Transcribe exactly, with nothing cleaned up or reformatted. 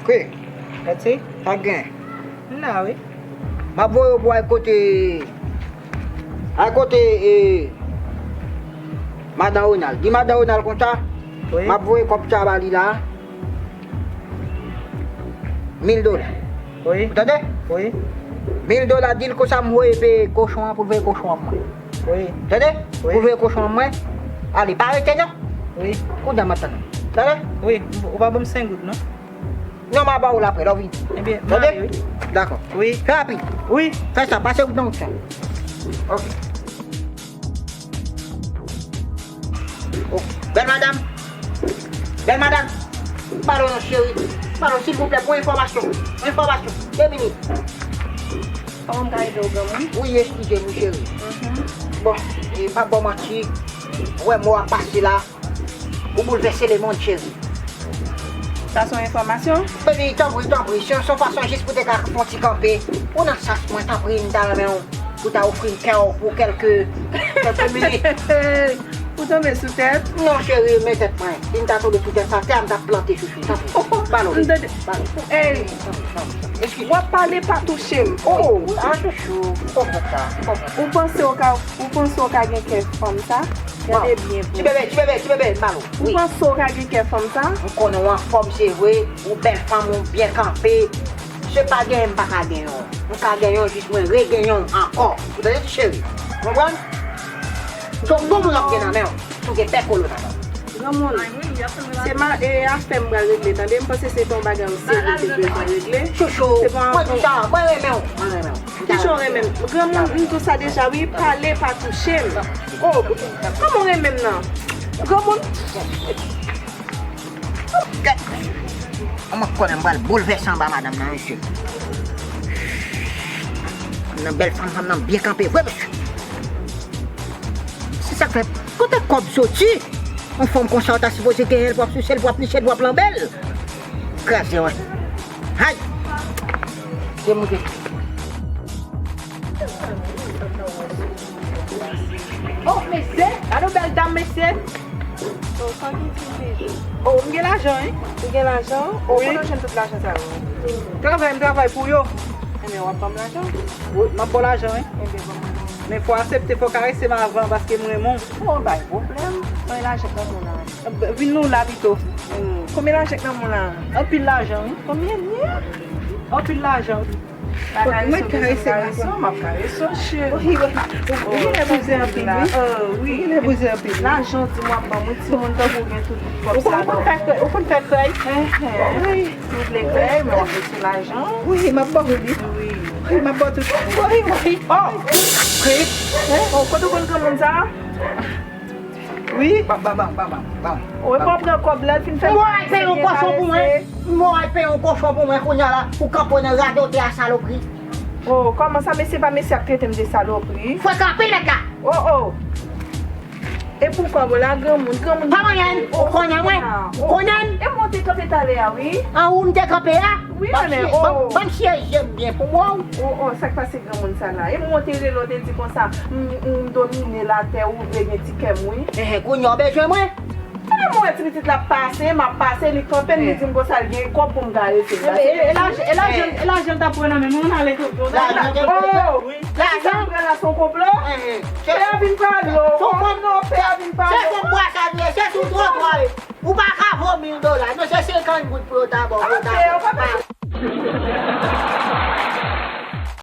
Ke? Mèsi. Sa k gen? M la, wi. M ap voye w pou al kote, al kote, e, madan Ronald. Di madan Ronald konsa, wi, m ap voye kòb sa ba li la. Mil dola. Wi. Ou tande? Wi. Mil dola, di l konsa m voye peye kochon an pou l voye kochon an pou mwen. Wi. Tande? Wi. Pou l voye kochon an mwen. Ale, pa rete non. Wi. Kounye a m ap tann ou. Tande? Wi, ou pa ban m senk goud non. Non, m a ba ou l apre, lè w vini. Ebyen, m ale, wi. Dakò. Wi. Fè rapid. Wi. Fè sa, pase wout nan wout sa. Ok. Oh, bèl madanm. Bèl madanm. Pale non, cheri. Pale, silvouplè, pou enfòmasyon. Enfòmasyon. De minit. Kòman m ka ede w, granmoun? Wi, eskize m, cheri. Mhm. Bon, e, m ap ba w manti. Ou wè mò ap pase la. Ou boulvèse lemonn, cheri. Sa se yon enfòmasyon? Baby, tanpri, tanpri, se yon, se yon fason jis pou te ka fè yon ti kanpe. Ou nan sans mwen, tanpri, m ta renmen w, pou ta ofri m kè w pou kèlke, kèlke minit. Ou tonbe sou tèt? Non, cheri, men tèt mwen. Si m ta tonbe sou tèt sa, tè a m t ap plante, chouchou, tanpri. Balo, m tande. Balo. Ey, tanpri, tanpri, tanpri. Eskize. W ap pale, pa touche m. Oh, oh, ah, chouchou, konprann sa, konprann sa. Ou panse w ka, ou panse w ka gen kè fanm sa? Gade byen pou. Ti bebe, ti bebe, ti bebe, m ba l ou. Ou panse w ka gen kè fanm sa? M konnen w anfòm, se vre. Ou bèl fanm, ou byen kanpe. Se pa genyen m pa ka genyen w. M ka genyen w jis mwen regenyen w ankò. Ou tande, ti cheri? Konprann? Se yon bon moun w ap gen nan men w. Si w gen pè kolo nan men w. Granmoun, se ma-, e, afè m pral regle, tande? M panse se pa yon bagay serye ke w bezwen regle. Chouchou, mwen di sa, mwen renmen w, mwen renmen w. Kijan w renmen m? Granmoun, m di w sa deja, wi, pale, pa touche m. Oh, kòman w renmen m nan? Granmoun. Gad. Kòman konnen m pral boulvèse anba madanm nan, mesye. Nan bèl fanm, fanm nan byen kanpe vre, mesye. Se sa k fè, kote kòb soti? Yon fanm konsa, w ta sipoze genyen l pou w ap souse l, pou w ap niche l, pou w ap lanbe l. Kraze, wè. Hay! Se moute. Oh, mesye! Gade yon bèl dam, mesye! Oh, sa ki di deja? Oh, m gen lajan, wi. Ou gen lajan? Oh, wi. Kote w jwenn tout lajan sa yo? Travay, m travay pou yo. Enben, w ap ban m lajan? Wi, m ap ba w lajan, wi. Enben, ban m lajan. Men fò w aksepte, fò w karese m avan, paske m renmen w. Oh, pa gen pwoblèm. Konbyen lajan k nan men w la? Vin nou la pito. Hmm. Konbyen lajan k nan men w la? Anpil lajan, wi. Konbyen li ye? Anpil lajan, wi. Mwen karese m, m ap karese w, cheri. Wi, wi. Ou genlè bouzen anpil, wi. Ou genlè bouzen anpil. Lajan w di m w ap ban m, wi, timoun, tankou w gen tout kòb sa. Ou konn fè krèy, ou konn fè krèy. Wi. Ou vle krèy, men w ap mete lajan. Wi, m ap ba w li. Wi. Wi, m ap ba w tout. Wi, wi. Oh! Krèy. Oh, kote w konn granmoun sa? Wi. Ban, ban, ban, ban, ban, ban. Ou pa pran kòb la, l fin fè. Mwen al peye yon kochon pou mwen. Mwen al peye yon kochon pou mwen, kounye a la, ou kanpe nan radote a, salopri. Oh, kòman sa, mesye pa mesye ap trete m de salopri? Frekan anpil nèg la. Oh, oh. E pou kòb la, granmoun, granmoun. Pa manyen m, ou konnen mwen? Ou konnen m? E mwen te kanpe talè a, wi. An ou m te kanpe a? Wi, ban m chye-, oh, ban m syeze m byen pou mwen. Oh, oh, sa k pase granmoun sa la? E mwen te rele w, te di konsa, m, m domine latè, ou vle gen ti kè m, wi. Enhen, kounye a w bezwen mwen? E mwen, ti pitit la ap pase, m ap pase, li kanpe, li di m konsa, l gen kòb pou m karese l la. E, e, e lajan, e lajan, e lajan l t ap pran nan men mwen, ale tonton. Lajan te pran. Oh, wi. Lajan. Sa m pran la, se yon konplo? Enhen. Pè a vin pale w. Oh, non, pè a vin pale w. Se konplo sa vle, se sou trotwa. Ou pa ka vo mil dola, non, se senkant goud pou yo ta ba w, pou yo ta ba w.